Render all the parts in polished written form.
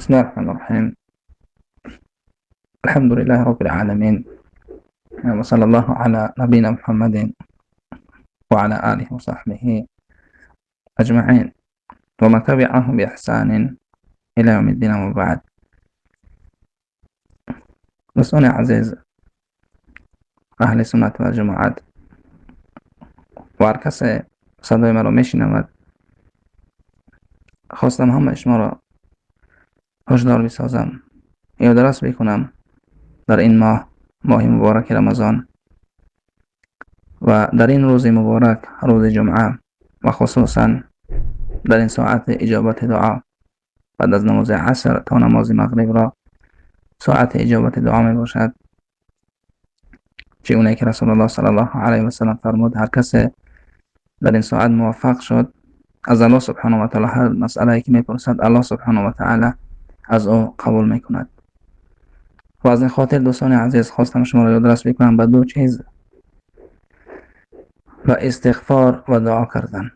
بسم الله الرحمن الرحیم. الحمد لله رب العالمین و صلی الله علی نبینا محمد و علی آله و صحبه اجمعین و من تبعهم بإحسان الى یوم الدین و بعد. دوستان عزیز، اهل سنت و جماعت و هر کس صدای مرا میشنود، خواستم همه شما را هشدار بسازم یا درس بکنم در این ماه، ماه مبارک رمضان، و در این روز مبارک، روز جمعه، و خصوصا در این ساعت اجابت دعا بعد از نماز عصر تا نماز مغرب را ساعت اجابت دعا می باشد. چگونه که رسول الله صلی الله علیه و سلم فرمود هر کس در این ساعت موفق شد از الله سبحانه و تعالی هر مسئله که میپرسد الله سبحانه و تعالی از او قبول میکند. و از این خاطر دوستان عزیز خواستم شما را یادرس بکنم به دو چیز، و استغفار و دعا کردن،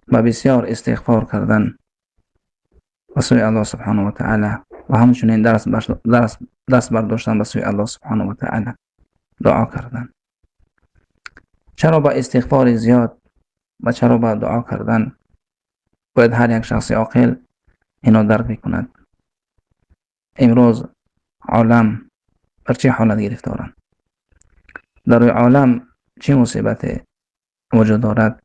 و بسیار استغفار کردن به سوی الله سبحانه و تعالی، و همچنین دست برداشتن به سوی الله سبحانه و تعالی، دعا کردن. چرا با استغفار زیاد و چرا با دعا کردن؟ باید هر یک شخص عاقل اینا درک بکند. امروز عالم بر چه حالت گرفتارند؟ در روی عالم چه مصیبت وجود دارد؟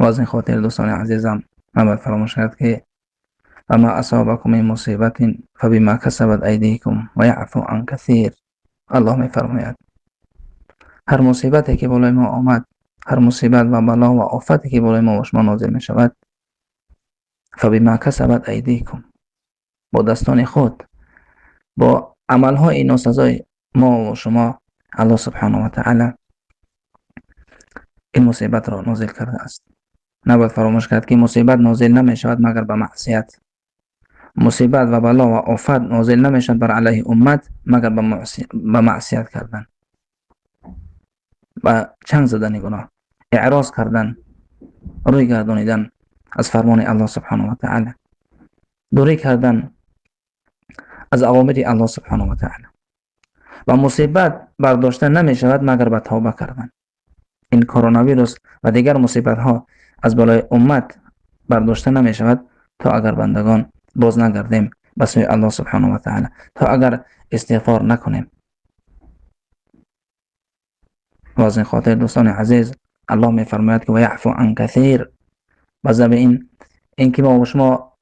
و از این خاطر دوستان عزیزم نباید فراموش کرد که وما اصابکم من مصیبت فبما کسبت ایدیکم و یعفو عن کثیر. الله می فرماید هر مصیبتی که بالای ما آمد، هر مصیبت و بلا و آفتی که بالای ما و شما نازل می شود، فبما کسبت ایدیکم، با دستان خود، با عملهای ناسزای ما و شما الله سبحانه و تعالی این مصیبت را نازل کرده است. نباید فراموش کرد که مصیبت نازل نمی شود مگر به معصیت. مصیبت و بلا و آفت نازل نمی شود بر علیه امت مگر به معصیت کردن، به چنگ زدن گناه، اعراض کردن، روی گردانیدن از فرمان الله سبحانه و تعالی، دوری کردن از اوامر الله سبحانه و تعالی. و مصیبت برداشته نمی شود مگر به توبه کردن. این کرونا ویروس و دیگر مصیبت ها از بالای امت برداشته نمی شود تا اگر بندگان باز نگردیم به سوی الله سبحانه و تعالی، تا اگر استغفار نکنیم. و از این خاطر دوستان عزیز الله می فرماید که و یعفو عن کثیر. به این که ما و شما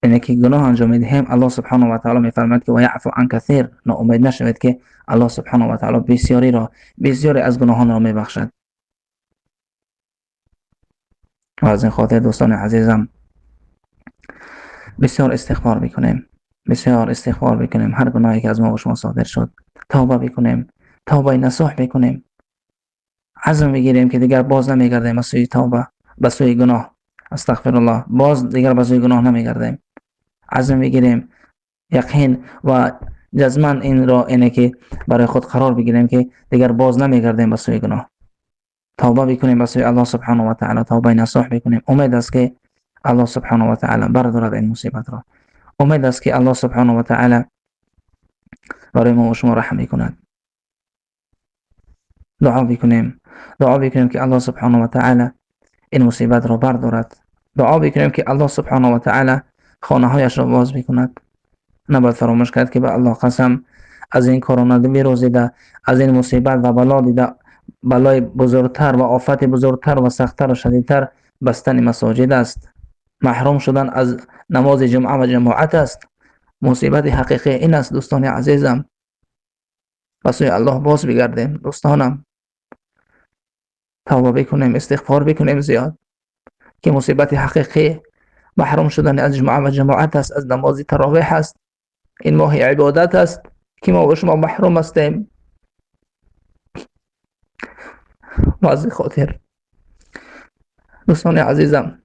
اینه که گناه انجام میدهیم، الله سبحانه و تعالی میفرماید که و یعفو عن کثیر. ناامید نشوید که الله سبحانه و تعالی بسیاری از گناهان را میبخشد. و از این خاطر دوستان عزیزم بسیار استغفار بکنیم، بسیار استغفار بکنیم. هر گناهی که از ما و شما صادر شد توبه بکنیم، توبه نصوح بکنیم، عزم بگیریم که دیگر باز نمیگردیم به سوی توبه، به سوی گناه، استغفر الله، باز دیگر به سوی گناه نمیگردیم. عزم بگیریم، یقین و جزما این را اینه که برای خود قرار بگیریم که دیگر باز نمیگردیم به سوی گناه. توبه بکنیم به سوی الله سبحانه و تعالی، توبه نصوح بکنیم. امید است که الله سبحانه و تعالی بردارد این مصیبت را. امید است که الله سبحانه و تعالی برای ما و شما رحم کند. دعا بکنیم، دعا بکنیم که الله سبحانه و تعالی این مصیبت را بردارد. دعا بکنیم که الله سبحانه و تعالی خانه هایش را باز بکند. نباید فراموش کرد که به الله قسم از این کرونا ویروس دیده، از این مصیبت و بلا دیده، بلای بزرگتر و آفت بزرگتر و سختتر و شدیدتر بستن مساجد است، محروم شدن از نماز جمعه و جماعت است. مصیبت حقیقی این است دوستان عزیزم. به سوی الله باز بگردیم دوستانم، توبه بکنیم، استغفار بکنیم زیاد، که مصیبت حقیقی محروم شدن از جمعه و جماعت است، از نماز تراویح است. این ماه عبادت است که ما و شما محروم هستیم. و از خاطر دوستان عزیزم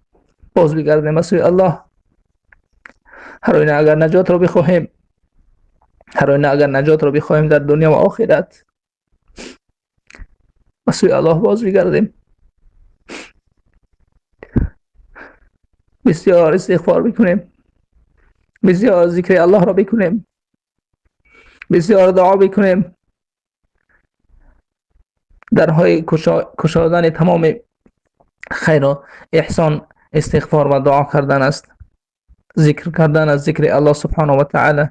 باز بگردیم به سوی الله. هر آینه اگر نجات رو بخواهیم، هر آینه اگر نجات رو بخواهیم در دنیا و آخرت، به سوی الله باز بگردیم، بسیار استغفار بکنیم. بسیار ذکر الله را بکنیم، بسیار دعا بکنیم. درهای کشادن تمام خیر و احسان استغفار و دعا کردن است، ذکر کردن از ذکر الله سبحانه و تعالی.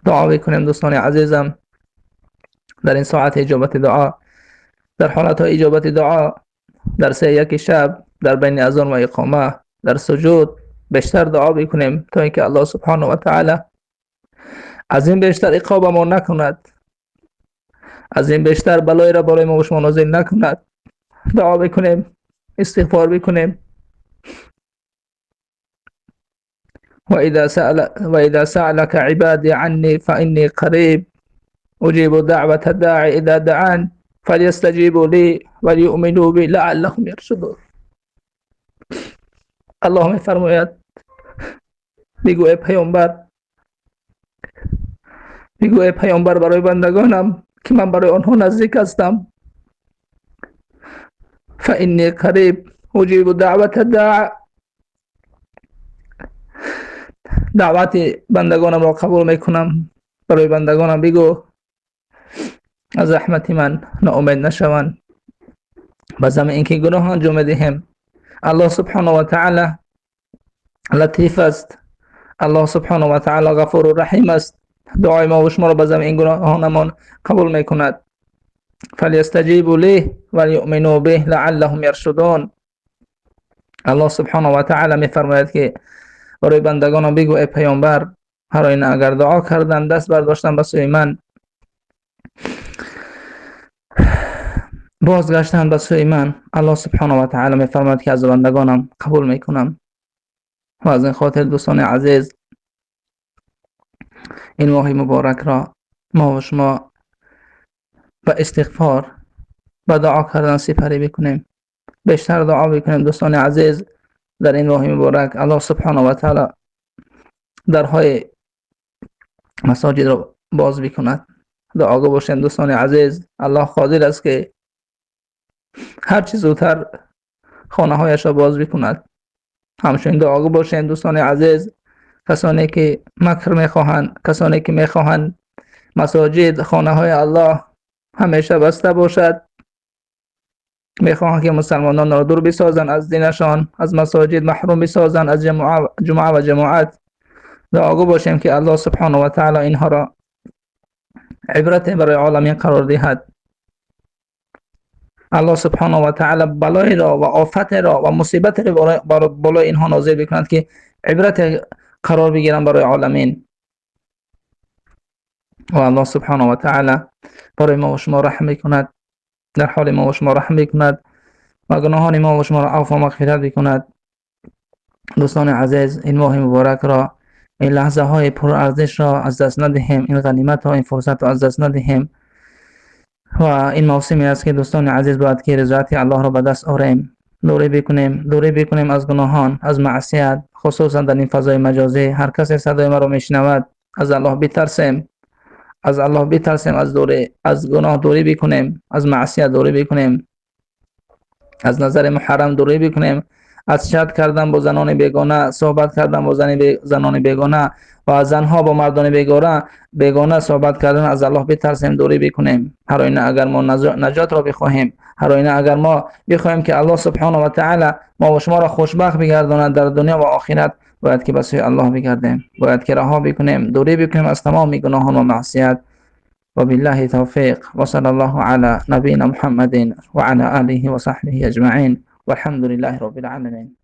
دعا بکنیم دوستان عزیزم در این ساعت اجابت دعا، در حالت های اجابت دعا، در 3:01 شب، در بین اذان و اقامه، در سجود بیشتر دعا بکنیم تا اینکه الله سبحانه و تعالی از این بیشتر عقاب ما نکند، از این بیشتر بلای را بالای ما و شما نازل نکند. دعا بکنیم، استغفار بکنیم. وإذا سألك عبادي عني فإني قريب أجيب دعوة الداعي إذا دعان فليستجيبوا لي وليؤمنوا بي لعلهم يرشدون. الله می‌فرماید بگو ای پیامبر، بگو ای پیامبر برای بندگانم که من برای آنها نزدیک هستم. فإني قریب أجيب دعوة الداع، دعوت بندگانم را قبول میکنم. برای بندگانم بگو از رحمت من ناامید نشوند. به زمین اینکه گناه انجام دهیم، الله سبحانه و تعالی لطیف است، الله سبحانه و تعالی غفور و رحیم است. دعای ما و شما را به زمین این گناهانمان قبول میکند. فلیستجیبوا لی ولیؤمنوا به لعلهم یرشدون. الله سبحانه و تعالی میفرماید که برای بندگانم بگو ای پیامبر، هر آینه اگر دعا کردن، دست برداشتن به سوی من، بازگشتن به سوی من، الله سبحانه و تعالی میفرماید که از بندگانم قبول میکنم. و از این خاطر دوستان عزیز، این ماه مبارک را ما و شما با استغفار و دعا کردن سپری بکنیم، بیشتر دعا بکنیم دوستان عزیز. در این ماه مبارک الله سبحانه و تعالی درهای مساجد را باز بکند. دعاگو باشیم دوستان عزیز. الله قادر است که هر چیز زودتر خانه هایش را باز بکند. همچنین دعاگو باشیم دوستان عزیز، کسانی که مکر میخواهند، کسانی که میخواهند مساجد خانه های الله همیشه بسته باشد، میخواهند که مسلمانان را دور بسازند از دینشان، از مساجد محروم بسازند، از جمعه و جماعت. دعاگو باشیم که الله سبحانه و تعالی اینها را عبرت برای عالمین قرار دهد. الله سبحانه و تعالی بلای را و آفت را و مصیبت را بالای اینها نازل بکند که عبرت قرار بگیرند برای عالمین. و الله سبحانه و تعالی برای ما و شما رحم بکند، در حال ما و شما رحم بکند و گناهان ما و شما را عفو و مغفرت بکند. دوستان عزیز، این ماه مبارک را، این لحظه های پرارزش را از دست ندهیم، این غنیمت ها، این فرصت را از دست ندهیم. و این موسمی است که دوستان عزیز باید که رضایت الله را به دست آوریم، دوری بکنیم، دوری بکنیم از گناهان، از معصیت، خصوصا در این فضای مجازی. هر کسی صدای ما را میشنود، از الله بترسیم، از الله بترسیم، از دوری، از گناه دوری بکنیم، از معصیت دوری بکنیم، از نظر محرم دوری بکنیم، از چت کردن با زنان بیگانه، صحبت کردن با زنان بیگانه و از زنها با مردان بیگانه صحبت کردن، از الله بترسیم، دوری بکنیم. هر آینه اگر ما نجات را بخواهیم، هر آینه اگر ما بخواهیم که الله سبحانه و تعالی ما و شما را خوشبخت بگرداند در دنیا و آخرت، باید که به سوی الله بگردیم، باید که رها بکنیم، دوری بکنیم از تمام گناهان و معصیت. و بالله توفیق و صلی الله علی نبینا محمد و علی آله و صحبه اجمعین والحمد لله رب العالمین.